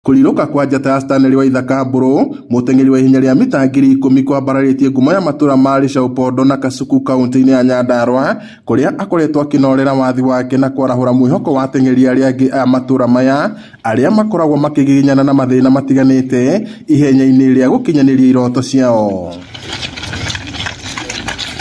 Kũrirũka kwa njata ya Stanley Waithaka Mbũrũ, mũteng'eri wa ihenya rĩa mita 10,000 kwambararĩtie ngumo ya matũra ma Rĩcaũpondo na Kasuku kaunti-inĩ ya Nyandarua kũrĩa akoretwo akĩnorera wathi wake na kwarahũra mwĩhoko wa ateng'eri arĩa angĩ a matũra maya arĩa makoragwo makĩgiginyana na mathĩna matiganĩte ihenya-inĩ rĩa gũkinyanĩria iroto ciao.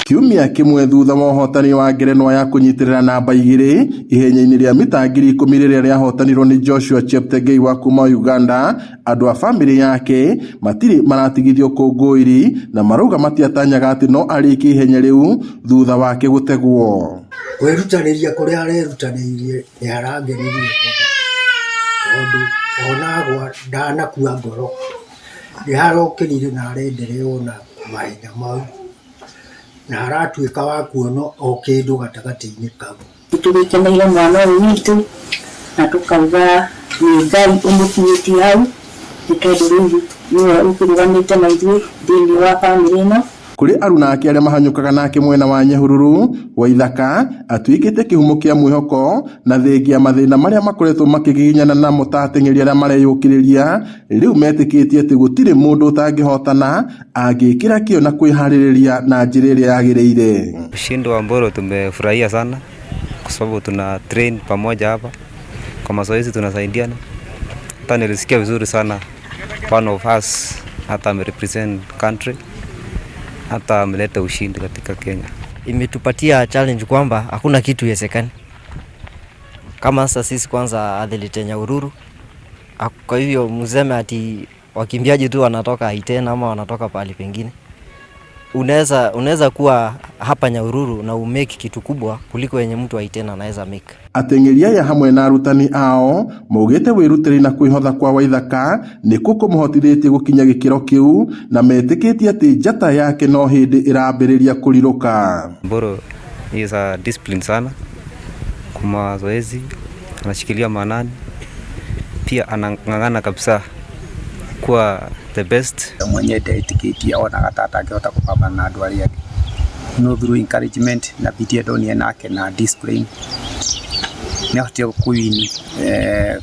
Kiumia kĩmwe thutha wa ũhotani wa ngerenwa ya kũnyitĩrĩra namba 2 ihenya-inĩ rĩa mita 10,000 rĩrĩa rĩahotanirwo nĩ Joshua Cheptegei wa kuma Uganda, andũ a bamĩrĩ yake matirĩ maratigithio ũkũngũĩri na marauga matiatanyaga atĩ no arĩkie ihenya rĩu thutha wake gũtegwo. Kwĩrutanĩria kũrĩa arerutanĩirie nĩ arangenirie mũno tondũ ona agwa ndanakua ngoro, nĩ arokĩrire na arenderea ona mahenya mau na aratuĩka wa kuona o kĩndũ gatagatĩ-inĩ kau. Nĩtũgĩkeneire mwana ũyũ witũ na tũkauga nĩ Ngai ũmũkinyĩtie hau, nĩ tondũ rĩu nĩwe ũkĩrũgamĩte na ithuĩ thĩinĩ wa bamĩrĩ ĩno. Kũrĩ aruna ake arĩa mahanyũkaga nake mwena wa Nyahururu, Waithaka atuĩkĩte kĩhumo kĩa mwĩhoko na thengia mathĩna marĩa makoretwo makĩgiginyana namo ta ateng'eri arĩa mareyũkĩrĩria rĩu metĩkĩtie atĩ gũtirĩ mũndũ ũtangĩhotana angĩkĩra kĩyo na kwĩharĩrĩria na njĩra ĩrĩa yagĩrĩire. Ushindi wa Mburu tumefurahia sana kwa sababu tuna train pamoja hapa kwa mazoezi tunasaidiana. Hata nilisikia vizuri sana one of us hata amerepresent country, hata ameleta ushindi katika Kenya. Imetupatia challenge kwamba hakuna kitu iwezekani. Kama sasa sisi kwanza athlete Nyahururu, kwa hivyo mseme ati wakimbiaji tu wanatoka Iten ama wanatoka pahali pengine. Unaweza kuwa hapa Nyahururu na umake kitu kubwa kuliko yenye mtu wa Iten anaweza make. Ateng'eri aya hamwe na arutani ao maugĩte wĩrutĩri na kwĩhotha kwa Waithaka nĩkuo kũmũhotithĩtie gũkinya gĩkĩro kĩu na metĩkĩtie atĩ njata yake no hĩndĩ ĩrambĩrĩria kũrirũka. Mburu is a discipline sana kwa mazoezi, anashikilia maanani, pia anang'ang'ana kabisa kuwa the best. Mwenye ndetĩkĩtie onaga ta atangĩhota kũpambana na andũ arĩa angĩ, no through encouragement na bidii ndonire nake na discipline nĩahotire kũwin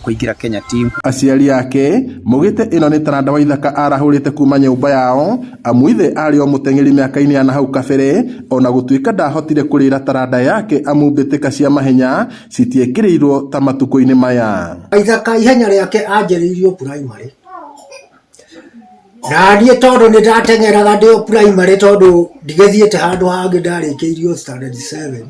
kũingĩra Kenya team. Aciari ake maugĩte ĩno nĩ taranda Waithaka arahũrĩte kuma nyũmba yao amu ithe arĩ o mũteng'eri mĩaka-inĩ ya nahau kabere ona gũtuĩka ndahotire kũrĩra taranda yake amu mbĩtĩka cia mahenya citiekĩrĩirwo ta matukũ-inĩ maya. Waithaka ihenya rĩake anjĩrĩirio primary na niĩ tondũ nĩ ndateng'eraga ndĩ o primary tondũ ndigĩthiĩte handũ hangĩ ndarĩkĩirio standard 7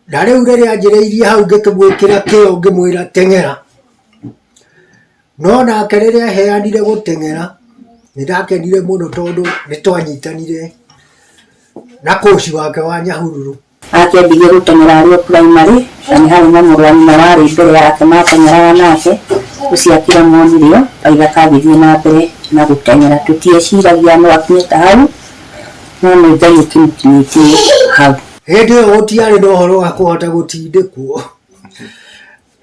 na rĩu rĩrĩa anjĩrĩirie hau ngĩkĩmwĩkĩra kĩo ngĩmwĩra teng'era, no nake rĩrĩa aheanire gũteng'era nĩ ndakenire mũno tondũ nĩ twanyitanire na coach wake wa Nyahururu. Akĩambirie gũteng'era arĩ o primary na nĩ harĩ na mũrũ wa nyina warĩ mbere yake mateng'eraga nake, ũcio akĩremwo nĩrĩo Waithaka agĩthiĩ na mbere na gũteng'era. Tũtieciragia no akinye ta hau, no nĩ Ngai ũkĩmũkinyĩtie hau. Hĩndĩ ĩyo gũtiarĩ na ũhoro wa kũhota gũtindĩkwo,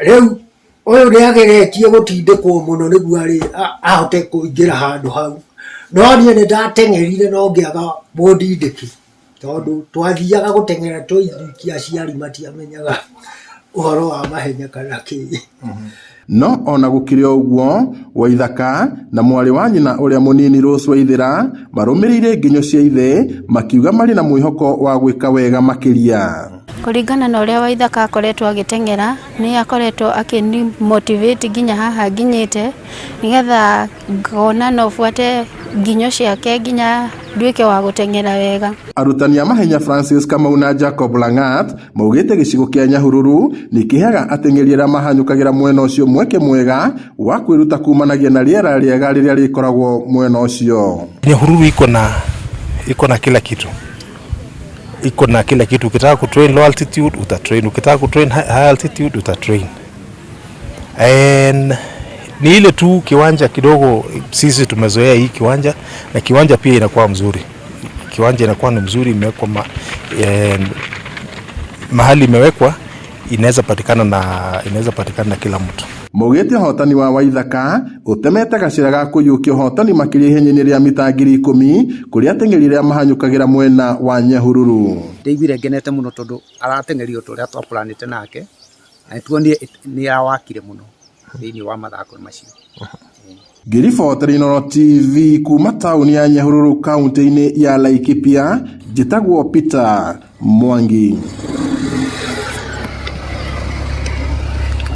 rĩu ũyũ nĩ ageretie gũtindĩkwo mũno nĩguo ahote kũingĩra handũ hau, no niĩ nĩ ndateng'erire no ngĩaga mũndindĩki tondũ twathiaga gũteng'era twĩ ithuiki aciari matiamenyaga ũhoro wa mahenya kana kĩ. No ona gũkĩrĩ o ũguo, Waithaka na mwarĩ wa nyina ũrĩa mũnini Rose Waithera marũmĩrĩire nginyo cia ithe makiuga marĩ na mwĩhoko wa gwĩka wega makĩria. Kũringana na ũrĩa Waithaka akoretwo agĩteng'era, nĩ akoretwo akĩni motivate nginya haha nginyĩte nĩgetha ngona no buate nginyo ciake nginya nduĩke wa gũteng'era wega. Arutani a mahenya Francis Kamau na Jacob Langat maugĩte gĩcigo kĩa Nyahururu nĩ kĩheaga ateng'eri arĩa mahanyũkagĩra mwena ũcio mweke mwega wa kwĩruta kumanagia na rĩera rĩega rĩrĩa rĩkoragwo mwena ũcio. Nyahururu iko na kila kitu, iko na kila kitu. Ukitaka kutrain low altitude utatrain, ukitaka kutrain high altitude utatrain. And ni ile tu kiwanja kidogo, sisi tumezoea hii kiwanja, na kiwanja pia inakuwa mzuri. Kiwanja inakuwa ni mzuri, imewekwa mahali imewekwa inaweza patikana na kila mtu. Maugĩte ũhotani wa Waithaka ũtemete gacĩra ga kũiyũkia ũhotani makĩria ihenya-inĩ rĩa mita 10,000 kũrĩa ateng'eri arĩa mahanyũkagĩra mwena wa Nyahururu. Ndaiguire ngenete mũno tondũ arateng'erio ta ũrĩa twaplanĩte nake na nĩtuonire nĩ awakire mũno. Thĩinĩ wa mathako macio. Ngĩribotera Inooro TV kuma taũni ya Nyahururu kaunti-inĩ ya Laikipia, njĩtagwo Peter Mwangi.